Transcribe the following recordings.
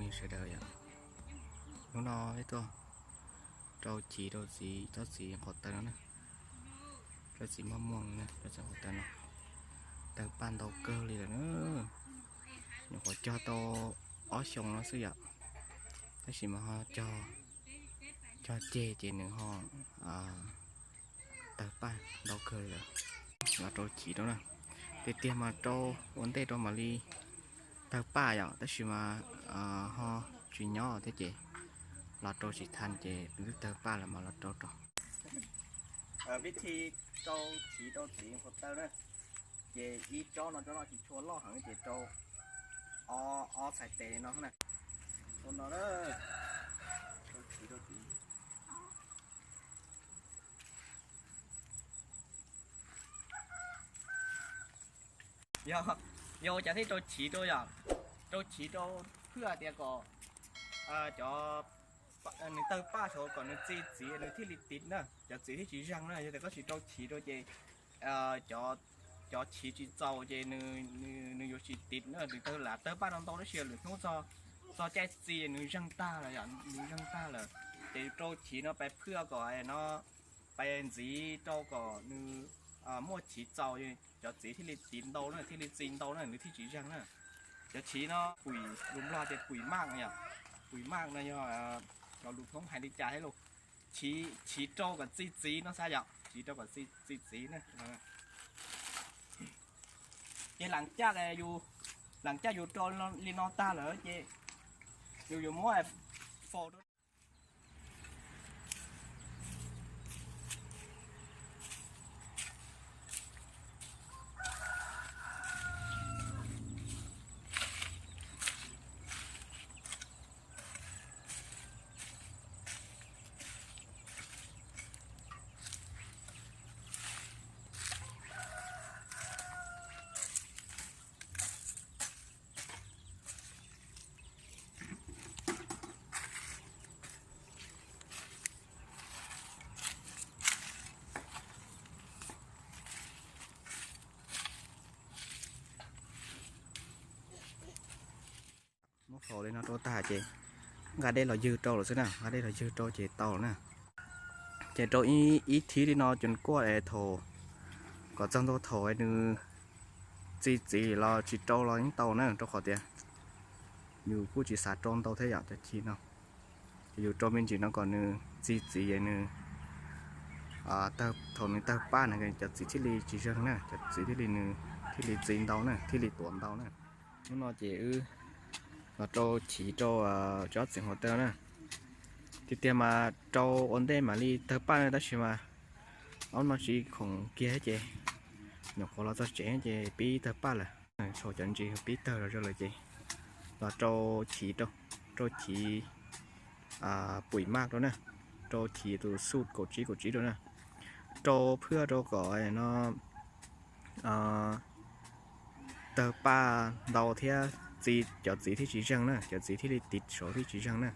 Sawv daws yom, hnub no peb tuaj rau chiv rau txiv tsob txiv nqhuav taw no na, tsob txiv maj muag na, tsob txiv nqhuav taw no, tawg paj ntau kawg li lawm na. Nyuam qhuav cog tau ob xyoo no xwb yom, tab sis mas ho cog ceg ces nws ho tawg paj ntau kawg li lawm. Los rau chiv rau na, tiag tiag mas rau ua ntej rau mam li tawg paj yom, tab sis mas ho tsis nyob thiab ces los rau tsis tau ces twb tawg paj lawm mas los rau rau. Vib thi rau chiv rau txiv nqhuav taw na, ces ib tsob no tsob no tsis tshua loj heev ces rau ob txhais tes no na. Rau no, rau chiv rau txiv. Yog, yog ua cas thiaj rau chiv rau yom? Rau chiv rau phwj tias kom cov, nws tawg paj saud kom nws txi txiv nws thiaj li tiv na, cov txiv thiaj tsis zeeg na. Yog tias koj tsis rau chiv rau ces cov chiv tsis txaus ces nws yuav tsis tiv na. Nws tawg lam tawg paj no ntau tab sis lwm hnub txog caij txi nws zeeg tag lawm yom, nws zeeg tag lawm. Ces yus rau chiv no pais phwj kom no, pais ntxiv rau kom nws muaj chiv txaus, cov txiv thiaj li tiv ntau na, thiaj li txi ntau na, nws thiaj tsis zeeg na. Cov chiv no pum, lus Nplog tias pum maj yom, pum maj no yog cov lus Hmoob hais li cas thiab los, chiv rau kom txi txiv no xav yom, chiv rau kom txi txiv na. Ces lam caj, lam caj yus rau li no tag lawm ces yus yuav muab faus rau. Muab faus li no rau tag ces nqa dej los ywg rau lawm xwb na, nqa dej los ywg rau ces tau lawm na. Ces rau ib thib li no cov kuaj es thaum, kom txog ntua thaum nws txi txiv los tsis rau los yeej tau na, rau qhov tias yus kuj tsis xav rau ntau thiab yom cov chiv no. Ces yus rau me ntsis no kom nws txi txiv es nws, thaum nws tawg paj no cov txiv thiaj li tsis zeeg na, cov txiv thiaj li nws thiaj li txi ntau na, thiaj li tuav ntau na. Hnub no ces wb los rau chiv rau tsob txiv nqhuav taw na. Tiag tiag mas rau ua ntej mam li tawg paj na tab sis mas ob no tsis khoom kiag ces nyuam qhuav los txog tsev ces pib tawg paj lawm. Thaum cov ntsis pib tawg los rau lawm ces los rau chiv, rau chiv pum maj rau na, rau chiv tus xuj kaum tsib kaum tsib rau na, rau phwj rau kom no tawg paj ntau thiab txi, cov txiv thiaj tsis zeeg na, cov txiv thiaj li tiv saud thiaj tsis zeeg na,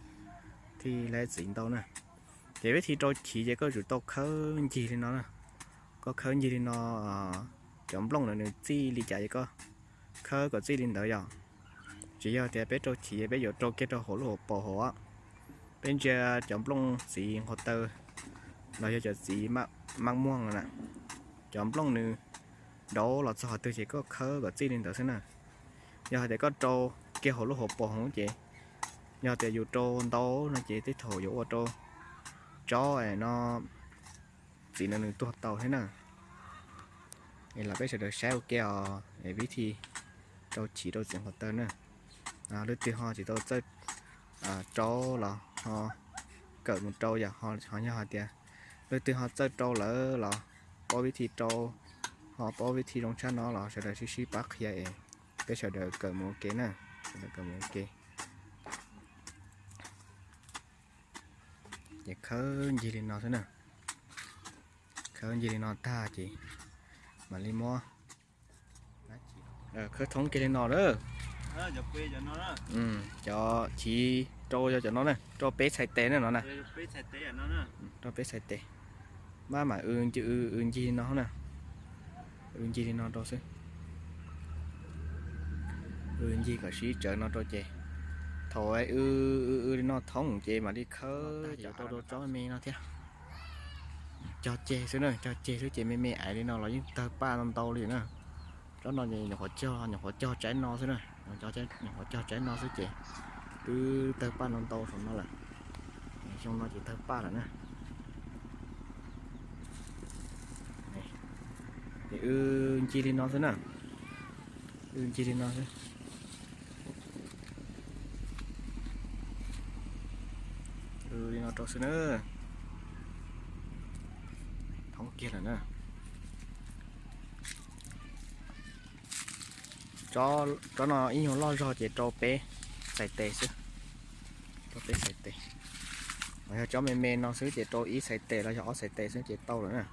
thiaj li txi ntau na. Ces vib thi rau chiv ces koj yuav tsum tau khawb ncig li no na, koj khawb ncig li no, cov nplooj ntawd nws txij li cas ces koj khawb kom txij li ntawd yom. Tsis yog tias peb rau chiv peb yuav rau kiag rau hauv lub hauv paus hauv, peb ntsia cov nplooj txiv nqhuav taw los yog cov txiv maj muag no na, cov nplooj nws dauv los txog qhov twg ces koj khawb kom txij li ntawd xwb na. Yog hais tias koj rau kiag hauv lub hauv paus hauv ces, yog tias yus rau ntau no ces tej thaum yuav ua rau tsob no txiv no nws tuag tau thiab na. Es los peb sawv daws saib ua ke os, vib thi rau chiv rau txiv nqhuav taw na. Leej twg ho tsis tau txawj rau los ho kawm mus rau yom, ho yog hais tias leej twg ho txawj rau lawm los paub vib thi rau, ho paub vib thi zoo tshaj no los sawv daws sib sib pab qhia es peb sawv daws kawm mus ua ke na, sawv daws kawm mus ua ke. Ces khawb ncig li no xwb na, khawb ncig li no tag ces mam li muab khawb thoob kiag li no lawm. Cov chiv rau yog cov no na, rau peb txhais tes na no na. Rau peb txhais tes. Maj mam w ncig, w ncig li no na, w ncig li no rau xwb. W ncig kom sib tsawv no rau ces Thaum w w li no thoob ces mam li khawb cov rau rau tsob me me no thiab. Cog ceg xwb na, cog ceg xwb ces me me aiv li no los yeej tawg paj ntau ntau li na. Tsob no nyuam qhuav cog, nyuam qhuav cog tsaib no xwb na, nyuam qhuav cog tsaib no xwb ces twb tawg paj ntau ntau saum no lawm. Xyoo no ces tawg paj lawm na. Ces w ncig li no xwb na, w ncig li no xwb. W li no rau xwb na. Thoob kiag lawm na. Tsob no ib nyuag loj zog ces rau peb xais tes xwb, rau peb xais tes. Yog tsob me me no xwb ces rau ib xais tes los yog ob xais tes xwb ces tau lawm na.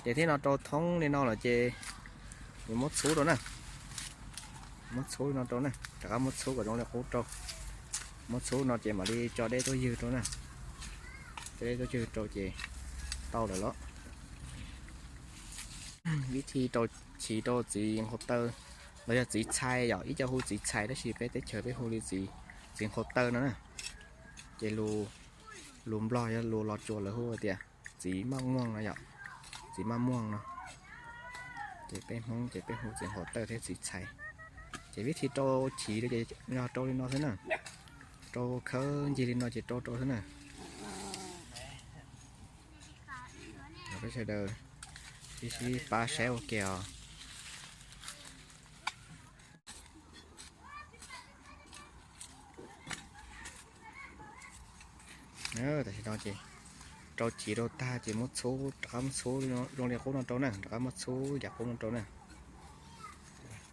Ces thiab no rau thoob li no lawm ces yuav muab txhub rau na, muab txhub li no rau na, rov qab muab txhub kom zoo li qub rau. Muab txhub no ces mam li tso dej tuaj ywg rau na, tso dej tuaj ywg rau ces tau lawm los. Vib thi rau chiv rau txiv nqhuav taw los yog txiv txhais yom, ib co hu txiv txhais tab sis peb teb chaws peb hu li txiv nqhuav taw no na. Ces lus Nplog yog lus Los Tsuas lawv hu tias txiv maj muaj no yom, txiv maj muaj no. Ces peb Hmoob ces peb hu txiv nqhuav taw thiab txiv txhais. Ces vib thi rau chiv ces yog rau li no xwb na, rau khawb ncig li no ces rau rau xwb na. Peb sawv daws sib sib pab saib ua ke os. Tam sim no ces rau chiv rau tag ces muab txhub, rov qab muab txhub zoo li qub no rau na, rov qab muab txhub yam qub no rau na.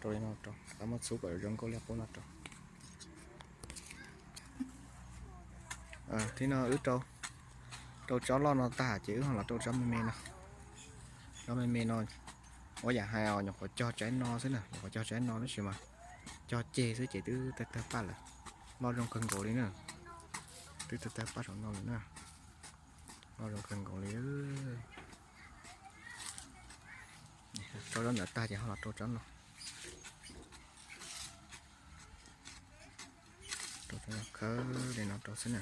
Rau li no rau, rov qab muab txhub kom zoo nkauj li qub no rau. Thiab no wb rau, rau tsob loj no tag ces wb ho los rau tsob me me no. Tsob me me no ua yam hais os, nyuam qhuav cog tsaib no xwb na, nyuam qhuav cog tsaib no tab sis mas cog ceg xwb ces twb tawg tawg paj lawm. Loj zoo kawg nkaus li na, twb tawg tawg paj saum no lawm na. Loj zoo kawg nkaus li. Rau tsob ntawd tag ces ho los rau tsob no. Rau tsob no khawb li no rau xwb na.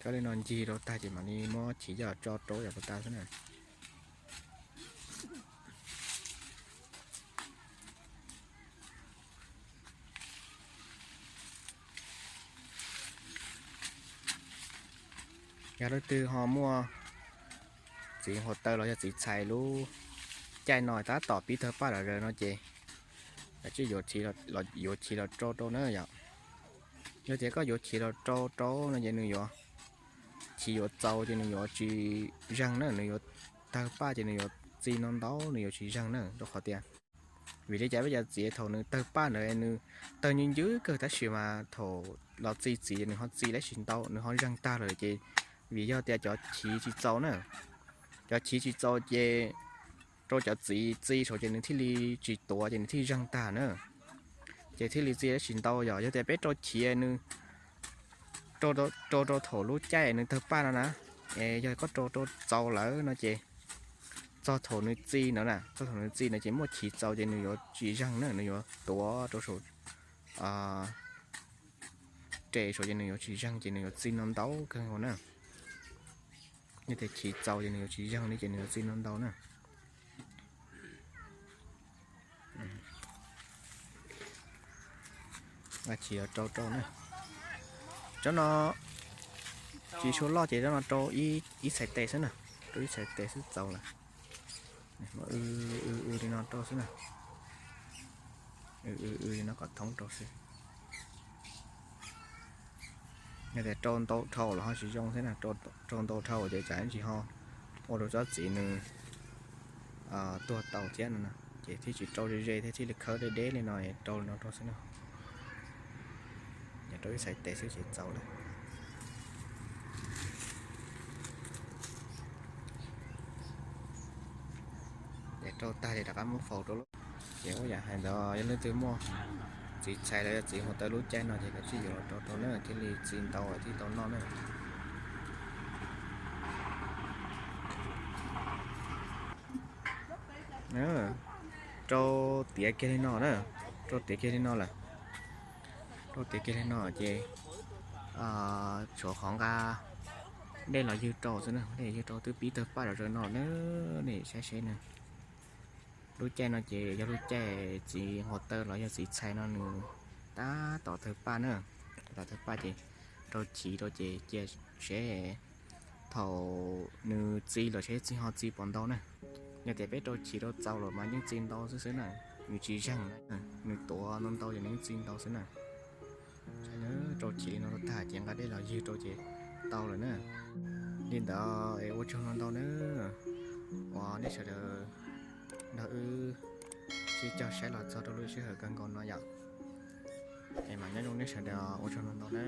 Khawb li no ncig rau tag ces mam li muab chiv coj tso rau yam puas tas xwb na. Yog leej twg ho muaj txiv nqhuav taw los yog txiv txhais lub caij no tab tom pib tawg paj lawm no ces kav tsij yuav chiv los rau rau na yom. Yog tias koj yuav chiv los rau rau no ces nws yuav, chiv yuav txaus ces nws yuav tsis zeeg na, nws yuav tawg paj ces nws yuav txi ntau ntau, nws yuav tsis zeeg na, rau qhov tias vim li cas peb cov txiv thaum nws tawg paj ntawd nws tawg ncw ncw kawg tab sis mas thaum los txi txiv nws ho txi lab sis ntau, nws ho zeeg tag lawm ces vim yog tias cov chiv tsis txaus na, cov chiv tsis txaus ces rau cov txiv txi saud ces nws thiaj li tsis tuav ces nws thiaj zeeg tag na, ces thiaj li txi lab sis ntau. Yog, yog tias peb rau chiv nws rau rau thaum lub caij nws tawg paj no na, es yog koj rau rau txaus lawm no ces txog thaum nws txi no na, txog thaum nws txi no ces muaj chiv txaus ces nws yuav tsis zeeg na, nws yuav tuav rau saum res saud ces nws yuav tsis zeeg ces nws yuav txi no ntau kawg nkaus na. Yog tias chiv txaus ces nws yuav tsis zeeg li ces nws yuav txi no ntau na. Chiv rau rau na. Tsob no tsis tshua loj ces tsob no rau ib txhais tes xwb na, rau ib txhais tes xwb txaus lawm. Li no rau xwb na. Li no kom thoob rau xwb. Yog tias rau ntau dhau los ho tsis zoo thiab na, rau ntau dhau ces tsam ib ntsis ho ua rau tsob txiv nws tuag tau thiab no na, ces thiaj tsis rau ze ze thiab thiaj li khawb deb deb li no, rau li no rau xwb na. Rau ib txhais tes xwb ces txaus lawm. Ces rau tag ces rov qab muab faus rau lawm. Ces ua yam hais ntawd yog leej twg muaj txiv txhais los yog txiv nqhuav taw lub caij no ces kav tsij yuav los rau rau na thiaj li txi ntau thiaj tau noj na. Rau tiav kiag li no na, rau tiav kiag li no lawm. Rau tiag kiag li no ces tshuav qhov nqa dej los ywg rau xwb na, dej ywg rau twb pib tawg paj rau no na. Nej saib seb na, lub caij no ces yog lub caij txiv nqhuav taw los yog txiv txhais no nws tab tom tawg paj na, tab tom tawg paj ces rau chiv rau ces cia seb thaum nws txi los seb txi ho txi puas ntau na. Yog tias peb rau chiv rau txaus los mas yeej txi ntau xwb xwb na, nws tsis zeeg na, nws tuav ntau ntau ces nws yeej txi ntau xwb na. Rau chiv li no rau tag ces nqa dej los ywg rau ces tau lawm na. Li ntawd es ua tsaug ntau ntau na uas nej sawv daws nrog wb sib cog saib los txog rau lub sij hawm kawg nkaus no yom. Es mam nyob zoo nej sawv daws, ua tsaug ntau ntau na.